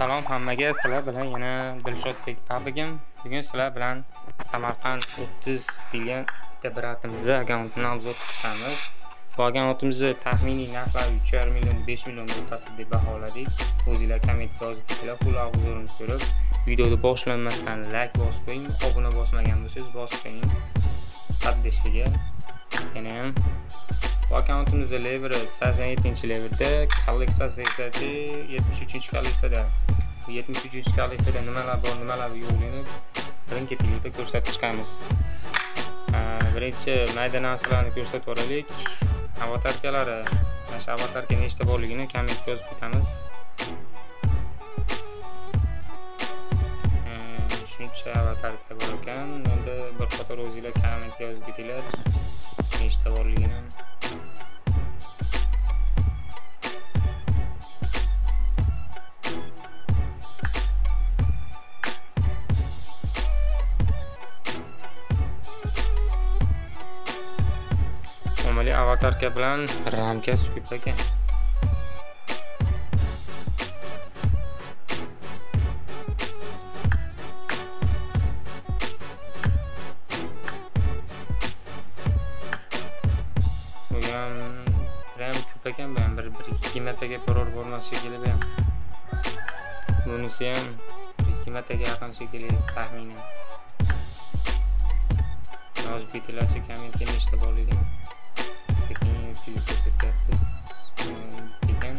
Salom hammaga, sizlar bilan yana Dilshodbek Pabigim. Bugun sizlar bilan Samarqand 30 degan bitta bratimizni akkauntini obzor qilamiz. Bu akkauntimizni taxminiy narxlari 3,5 million 5 million o'rtasida deb baholadik. O'zinglar kommentga yozib ketinglar, pul obzorini ko'rib, videoni boshlanmasdan like bosib qo'ying, obuna bosmagan bo'lsangiz bosib qo'ying. Qaddishiga yana ham bu akkauntimizda leveri 87-levelda, kolleksiyasi esa 73-kolleksiyada. Bu 73-kolleksiyada nimalar bor, nimalar yo'qligini birin-ketinlikda ko'rsatib chiqamiz. Birinchi mayda narsalarni ko'rsatib yuboraylik. Avatarkalari, mana shu avatarka nechta borligini kommentga yozib ketamiz. Shuncha avatarka bor ekan. Endi bir qator o'zinglar kommentga yozib ketinglar nechta borligini. Omali avatarka bilan ramka ko'p ekan. Bu ham ram ko'p ekan, bu ham bir ikki martaga biror bormas shekilli bu ham. Bunisi ham bir ikki martaga yaqin shekilli taxminan. Yozib ketinglarchi kommentga nechta borligini. Sekin fizik ko'rsatyapmiz. Degan.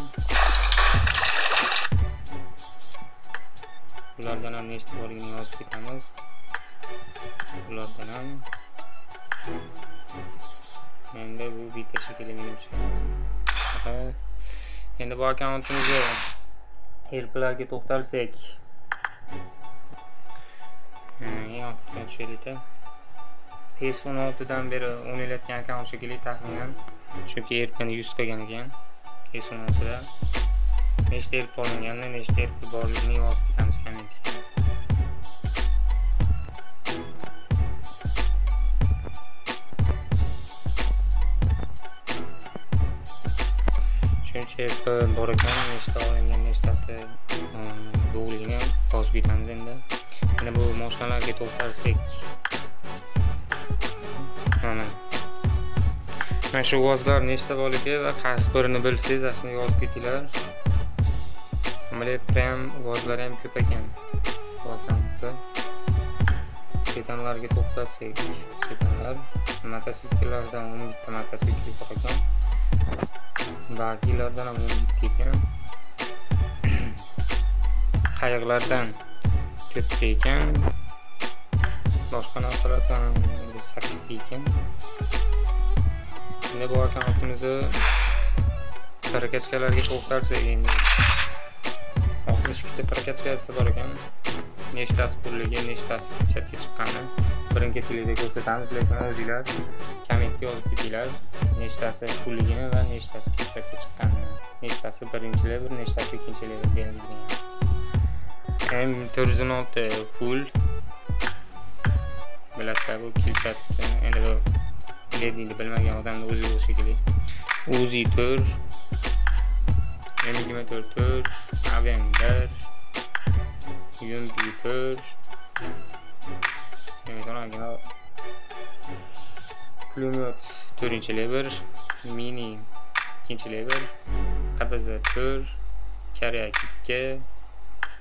Ulardan ham nechta borligini yozib ketamiz. Ulardan ham. Endi bu bitta shekilli menimcha. Endi bu akkauntimizga helplarga to'xtalsak. Eng oxirgi tushaylikda. S16 dan beri o'ynalayotgan akkaunt shekilli taxminan. Chunki erkini 100 qilgan ekan. S16 da nechta erk olinganini, nechta erk borligini yozib ketamiz kommentga. Shuncha erk bor ekan, nechta olingan, nechtasi yo'qligini yozib ketamiz endi. Endi bu mashinalarga to'xtalsak. Mana shu g'ozlar nechta borligi va qaysi birini bilsangiz, shuni yozib ketinglar. Mana prem g'ozlar ham ko'p ekan. Bu akkauntda. Sedanlarga to'xtalsak, sedanlar mototsikllardan 11 ta mototsikl bor ekan. Bagilardan ham 11 ta ekan. Qayiqlardan 4 ta ekan. Boshqa narsalardan 8 ta ekan. Endi bu akkauntimizni prokachkalarga to'xtalsak, endi 62 ta prokachkasi bor ekan. Nechtasi pulligi, nechtasi chatga chiqqani birin-ketinlikda ko'rsatamiz, lekin o'zinglar kommentga yozib ketinglar nechtasi pulligini va nechtasi chatga chiqqanini, nechtasi birinchi level, nechtasi ikkinchi level berilgan. M416 pul bilasizlar, bu kilchatni endi bu Ledini bilmagan odamni o'zi yo'q shekilli. Uzi 4, M24 4, AVM 1, UMP 4, Pulemyot 4-level, Mini 2-level, KBZ 4, Karyak 2,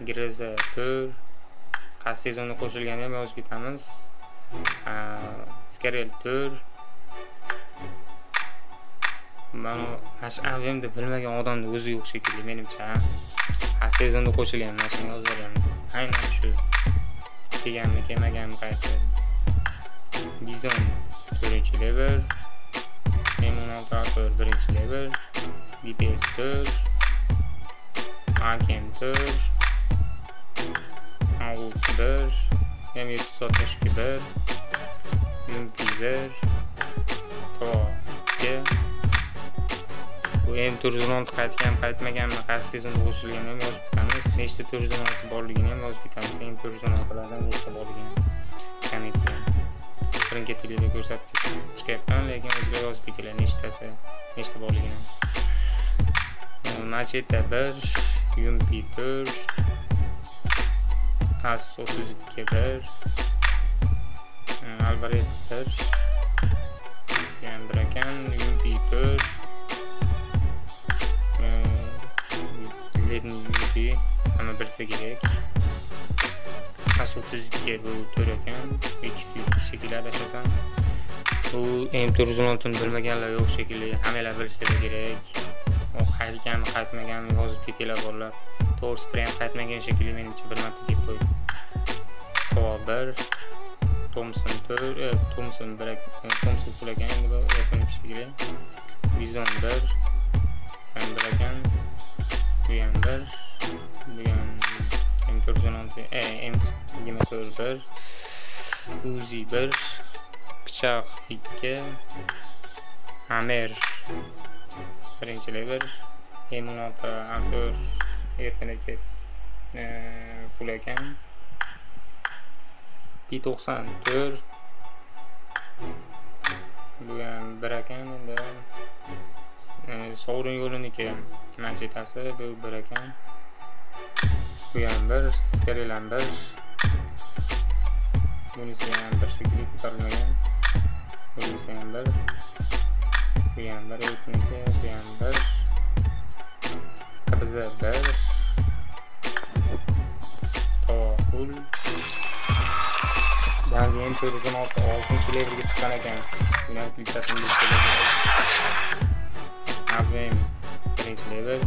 Greza 4, qaysi sezonda qo'shilganini ham yozib ketamiz. Skarel 4. Mana shu AVMni bilmagan odamni o'zi yo'q shekilli menimcha. Qaysi sezonda qo'shilgan, mana shuni yozib beramiz. Aynan shu kelganmi, kelmaganmi qaysi. Bizon 4-level, M16 A4 1-level, DPS 4, AKM 4, AU 1, M762 1, UMP 1, TO 2. Bu M416 qaytgan, qaytmaganmi, qaysi sezonda qo'shilganini ham yozib ketamiz. Nechta 416 borligini ham yozib ketamiz. M416lardan nechta borligini kommentga. Birin-ketinlikda ko'rsatib chiqyapman, lekin o'zinglar yozib ketinglar nechtasi, nechta borligini. Machete 1, UMP 4, AS32 1, Alvarez 1, ham bir ekan, UMP 4, Ledni UMP hamma bilsa kerak. AS32 bu 4 ekan, ikkisi shekilli adashmasam. Bu M416 ni bilmaganlar yo'q shekilli, hammalar bilsa kerak. O qaytganmi, qaytmaganmi yozib ketinglar bolalar. To'g'risi bir ham qaytmagan shekilli, menimcha bir marta deb qo'ydim. To'g'ri 1, Thompson 4, Thompson 1, Thompson pul ekan endi bu yapon shekilli. Bizon 1, ham 1 ekan, bu ham 1, bu ham M416, M24 1, Uzi 1, pichoq 2, Hammer birinchi level, M16 A4 erkinlik pul ekan, P94 bu ham 1 ekan endi. Sovrin yo'liniki manchetasi bu 1 ekan, bu ham 1, Skarel ham 1, bunisi ham 1 shekilli ko'tarilmagan, bunisi ham 1, bu ham 1, erkinlik, bu ham 1, KBZ 1, To'g'ul. Yangi M416 oltinchi levelga chiqqan ekan. Buni ham klichasini bilsa kerak. AVM birinchi level,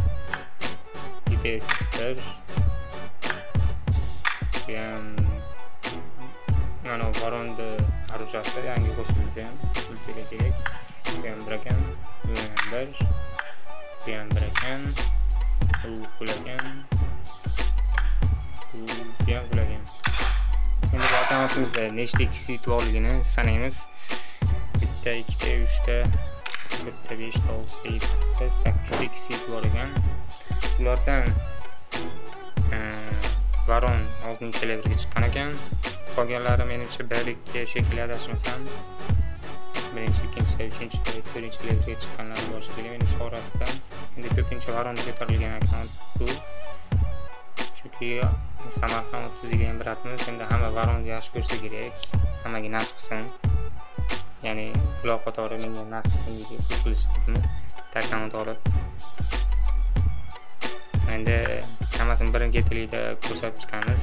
IPS 1, bu ham mana Varonni arujasi yangi qo'shildi, ham bilsa kerak. Bu ham 1 ekan, bu ham 1, bu ham 1 ekan, bu pul ekan, bu ham pul ekan. Endi bu akkauntimizda nechta XC borligini sanaymiz. 1ta, 2ta, 3ta, 1ta, 5ta, 6ta, 7ta, 8ta XC bor ekan. Ulardan Varon 6 levelga chiqqan ekan. Qolganlari menimcha 1, 2 shekilli adashmasam, 1, 2, 3, 4 levelga chiqqanlari bor shekilli menimcha orasida. Endi ko'pincha Varon ko'tarilgan akkaunt bu. Chunki Samarqand 30 degan bratimiz endi hamma Varonni yaxshi ko'rsa kerak, hammaga nasib qilsin. Ya'ni bular qatori menga nasib qilsin deb pul qilishni akkaunt olib. Endi hammasini birin-ketinlikda ko'rsatib chiqamiz,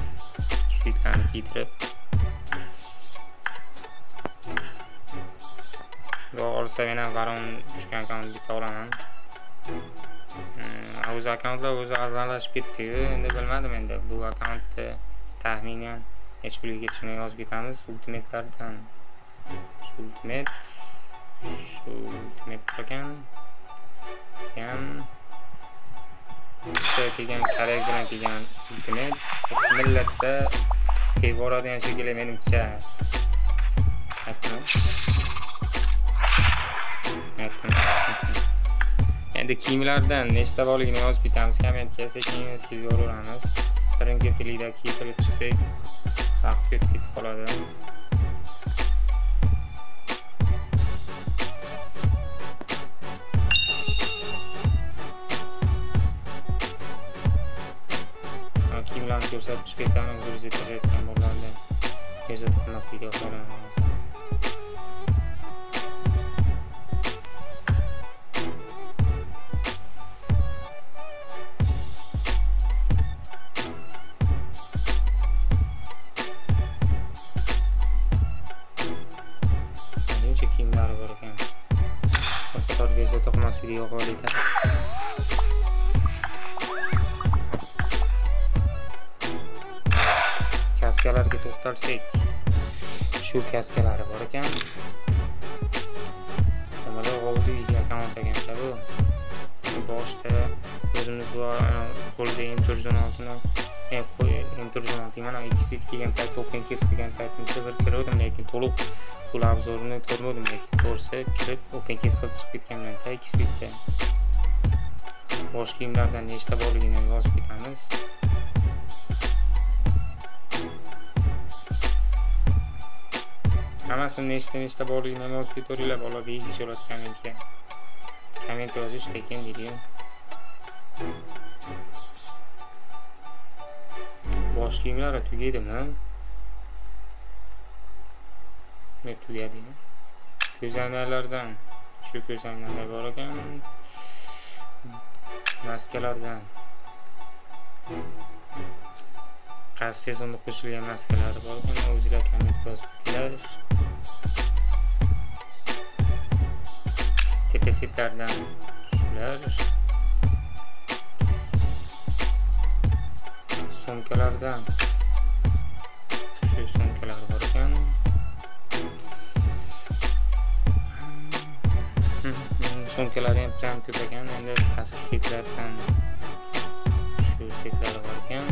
kisitlarni kiydirib. Xudo xohlasa men ham Varon tushgan akkaunt bitta olaman. O'zi akkauntlar o'zi arzonlashib ketdi-yu, endi bilmadim endi bu akkauntni taxminan necha pulga ketishini yozib ketamiz. Ultimatelardan shu ultimate, shu ultimate ekan. Ham bitta kelgan karak bilan kelgan ultimate millatda kelib boradigan shekilli menimcha. Aytdim. Endi kiyimlardan nechta borligini yozib ketamiz, kommentga sekin o'tkazib yuboramiz. Birin-ketinlikda kiydirib chiqsak vaqt ko'p ketib qoladi. Kiyimlarni ko'rsatib chiqib ketamiz, o'zi tashlayotgan bolalarni bezovta qilmaslikka harakat. Necha kiyimlari bor ekan. Bir qator bezovta qilmasligi yo'q oladi. Kaskalarga to'xtalsak, shu kaskalari bor ekan. Nimalar oldi akkaunt ekanda bu. Boshda o'zimiz bu qo'lda M416 ni M416 mana ikki kelgan payt open case qilgan paytimizda bir kirdim, lekin to'liq pul obzorini ko'rmadim, lekin to'g'risi kirib open case qilib chiqib ketganman. Ikki bosh kiyimlardan nechta borligini yozib ketamiz. Hammasini nechta borligini yozib ketaveringlar, bola begish oladi kommentga. Komment yozish tekin deydi. Bosh kiyimlari tugaydimi? Ne tugadi? Ko'zoynaklardan shu ko'zoynaklar bor ekan. Maskalardan qaysi sezonda qo'shilgan maskalari bor ekan, o'zinglar komment yozib ketinglar. Tepasetlardan shular. Sumkalardan shu sumkalar bor ekan. Sumkalari ham prям ko'p ekan. Endi pastki setlardan shu setlar bor ekan.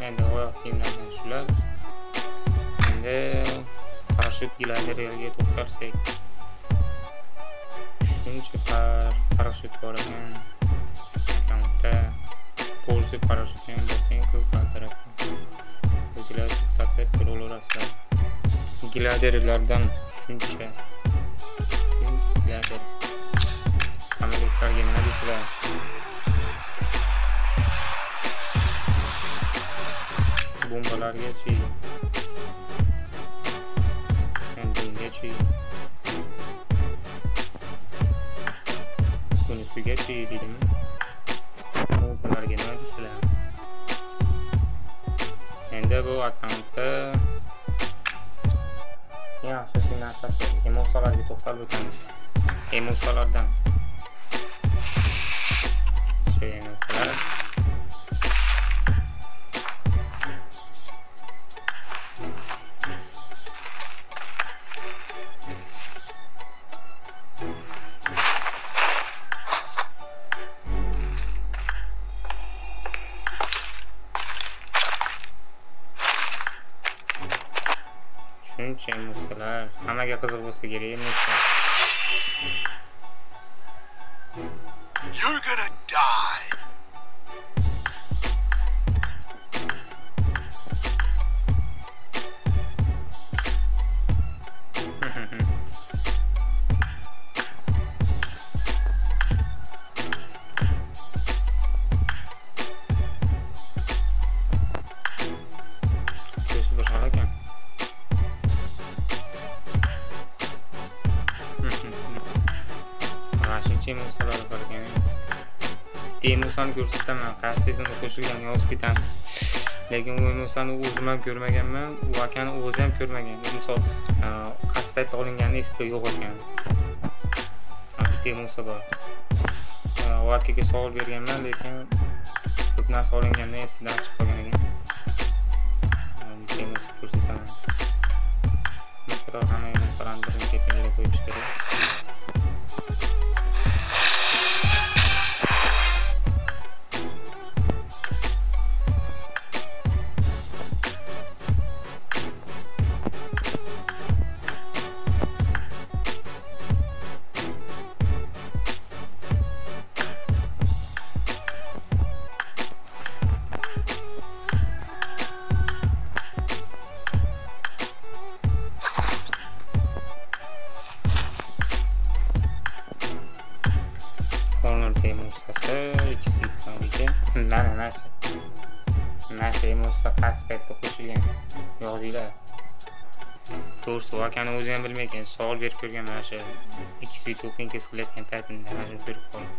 Endi oyoq kiyimlardan shular. Endi parashyut gliderlarga to'xtarsak, shuncha parashyut bor ekan. Akkauntda polsi parashyut ham bor ekan, qiziqqan tarafdan. O'zinglar to'xtatib ko'raverasizlar. Gliderlardan shuncha glider. Samolyotlarga nima deysizlar? Bombalargachi, bungachi, bunisigachi deydimi? Bombalarga nima deysizlar? Endi bu akkauntda eng asosiy narsasi emotsiyalarga to'xtalib o'tamiz. Emotsiyalardan shu emotsiyalar. Shuncha emotsiyalar hammaga qiziq bo'lsa kerak emotsiya. You're gonna die. Ko'zi bir xil ekan. Mana shuncha emotsiyalar bor ekan. Bitta emotsiyani ko'rsataman, qaysi sezonda qo'shilganini yozib ketamiz. Lekin u emotsiyani o'zim ham ko'rmaganman, u akani o'zi ham ko'rmagan. Misol, qaysi paytda olinganini esida yo'q ekan. Bitta emotsiya bor. U akaga savol berganman, lekin ko'p narsa olingandan esidan chiqib qolgan ekan. Bitta emotsiya ko'rsataman. Mutlaqo hamma emotsiyalarni birin-ketin qo'yib kerak. Mana mana shu emotsiya qaysi paytda qo'shilgan yozinglar. To'g'risi, u akani o'zi ham bilmaykan, savol berib ko'rgan mana shu XV token kes qilayotgan paytimda mana shuni ko'rib qoldim.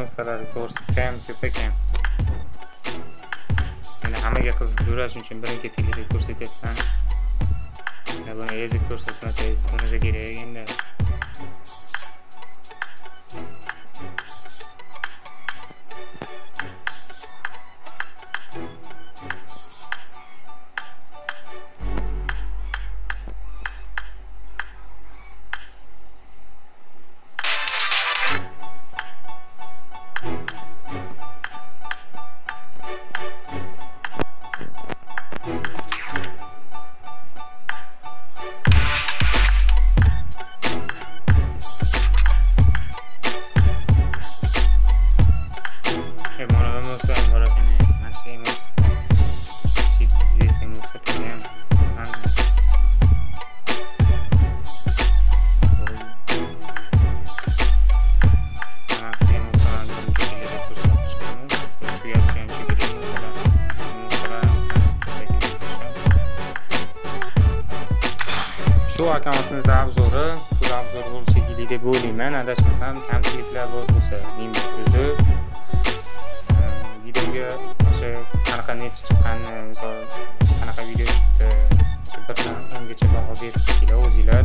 Emotsiyalar to'g'risi judayam ko'p ekan. Endi hammaga qiziq bo'lishi uchun birin-ketinlikda ko'rsatyapman. Endi buni ezib ko'rsatmasangiz bo'lmasa kerak endi. Mana emotsiya ham bor ekan. Mana shu emotsiya. Здесь emotsiya ham. Mana shu emotsiyalarni birinchi ko'rsatib chiqamiz. Tugatgan emotsiyalar shu akkauntimizni обзор i, full обзор bo'lishi kerak deb o'ylayman. Adashmasam, kamchiliklar bor bo'lsa, ming uzr. Videoga o'sha qanaqa nechi chiqqanini, misol qanaqa video chiqdi, o'sha 1 dan 10 gacha baho berib ketinglar o'zinglar.